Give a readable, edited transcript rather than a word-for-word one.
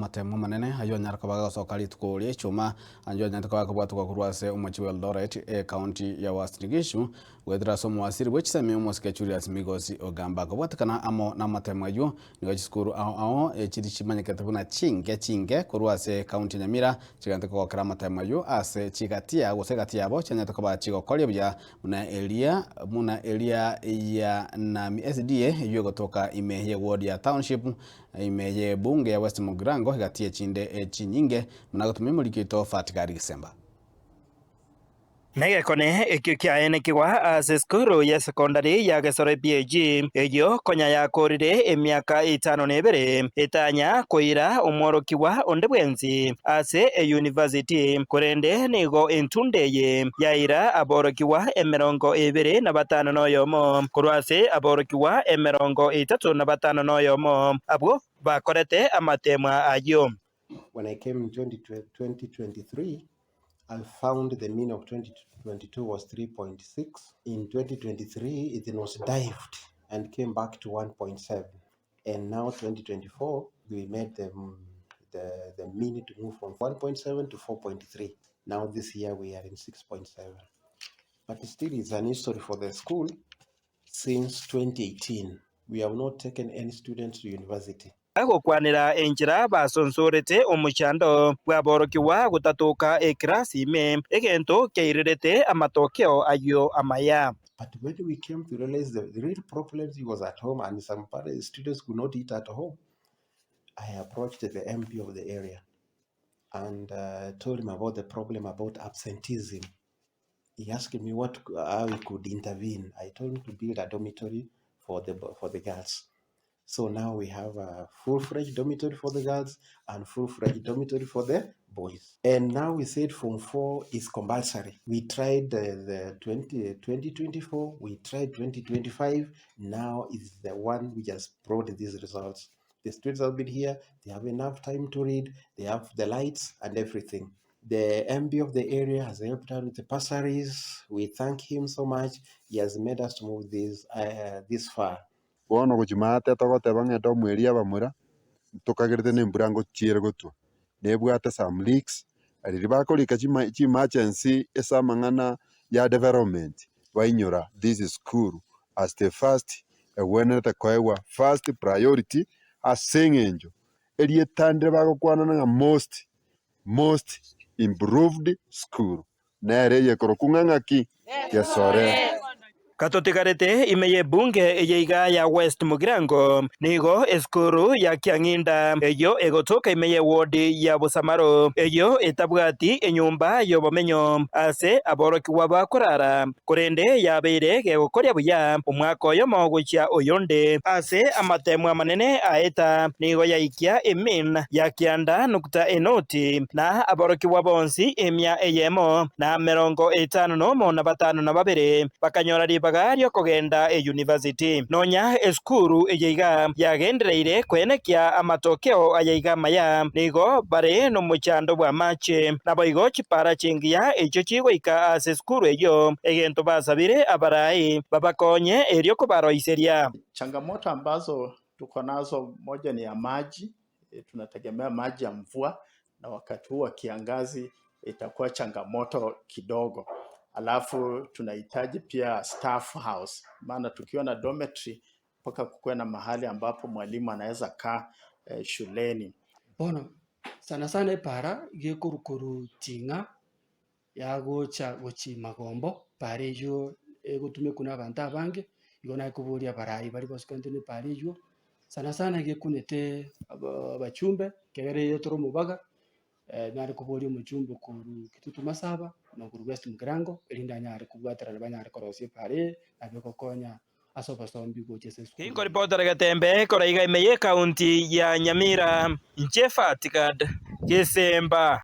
Amatemo amanene ayio anyare koba agosoka rituko ria Ichuma, ayio anyarete koba akobwatokwa korwa ase omochie bwa Eldoret, ecounty ya Uasin Gishu, goetera ase omowasiri bwe chisemi omosike Julius Migosi Ogamba. Kobwatekana amo namatemo ayio, nigo chisukuru ao ao echiri chimanyekete buna chinke chinke korwa ase ecounty ya Nyamira chigaente kogokera amatemo ayio ase chigatia gose egati yabo chianyarete koba chigokoria buya buna eria buna eria ya Nami SDA eyio egotoka ime ye ward ya Township Ime y'ebunge ya West Mugirango egati y'echinde chinyinge buna gotumia omoriki oito Fatikari Gisemba. Negekone ekio kiaenekigwa ase esukuru ya sekondari ya Gesore PAG, eyio konya yakoorire emiaka etano na ebere etanya koira omworokigwa onde bwensi ase eyunivasiti, korende nigo entunda eye yaira aborokigwa emerongo ebere na batano na oyomo korwa ase aborokigwa emerongo etato na batano na oyomo abwo bakorete amateemwa ayio. When I came in 2023, I found the mean of 2022 was 3.6. In 2023, it was dived and came back to 1.7. And now 2024, we made the, the, the mean to move from 1.7 to 4.3. Now this year we are in 6.7. But still it's an history for the school. Since 2018, we have not taken any students to university. Agokwanera enchera basonsorete omochando bw'aborokigwa gotatoka ekirasi ime, egento kiairerete amatokeo ayio amaya. But when we came to realize the, the real problems he was at home and some parents, students could not eat at home, I approached the MP of the area and told him about the problem about absenteeism. He asked me what how he could intervene. I told him to build a dormitory for the for the girls. So now we have a full-fledged dormitory for the girls and full-fledged dormitory for the boys. And now we said Form 4 is compulsory. We tried the 20, 2024, we tried 2025. Now is the one which has brought these results. The students have been here, they have enough time to read, they have the lights and everything. The MB of the area has helped out with the bursaries. We thank him so much. He has made us to move this, uh, this far. Bono gochia maate togoteba ng'a edomu eria y'abamura ntokagerete nembura ngochiere gotwa, nebwate some leaks, riria bakorika chima chi-emergency ase amang'ana ya development, bainyora this school as the first egwenerete koegwa first priority ase eng'encho erieta ndire bagokwanana ng'a most most improved school. Nere eyekorokwa ng'a ng'aki? Gesore. Gatotigarete ime y'ebunge eye iga ya West Mugirango, nigo esukuru ya Kiang'inda eyio egotoka ime y'ewodi ya Bosamaro eyio etabwati enyomba y'obomenyo ase aborokigwa bakorara, korende yabeire gegokoria buya omwaka oyomo gochia oyonde. Ase amatemo amanene aeta nigo yaikia emin ya kianda nukta enoti, na aborokigwa bonsi emia eyemo, na emerongo etano nomo na batano na babere, bakanyora ribaga ri'okogenda eyunivasiti. Nonya esukuru eye iga yagendereire koenekia amatokeo aya iga amaya, nigo bare nomochando bw'amache. Naboigo chipara chingiya echio chigoika ase esukuru eyio, egento basabire abarai babakonye erio kobaroiseria. Changamoto ambazo tuko nazo moja ni ya maji, tunategemea maji ya mvua na wakati huu wa kiangazi itakuwa changamoto kidogo. Alafu tunahitaji pia staff house, maana tukiwa na dormitory mpaka kukuwe na mahali ambapo mwalimu anaweza kaa eh, shuleni. Bono sana sana epara gekorukoru ting'a yagocha gochia magombo, epara eywo egotumekwa na abanto abange, igo naye koboria abarai baria basukanete na epara eywo, sana sana gekunete aba abachumbe, ekiagera eye tore omobaga, nare koboria omochumbe korwa Kitutu Masaba na korwa West Mugirango, erinde anyare kobwaterana banyare korosia epara eye, nabo egokonya ase obosombi gocha ase esukuru eye. Inkoripotera Getembe korwa iga ime y'Ekaunti ya Nyamira, inche Fatigad Gesemba.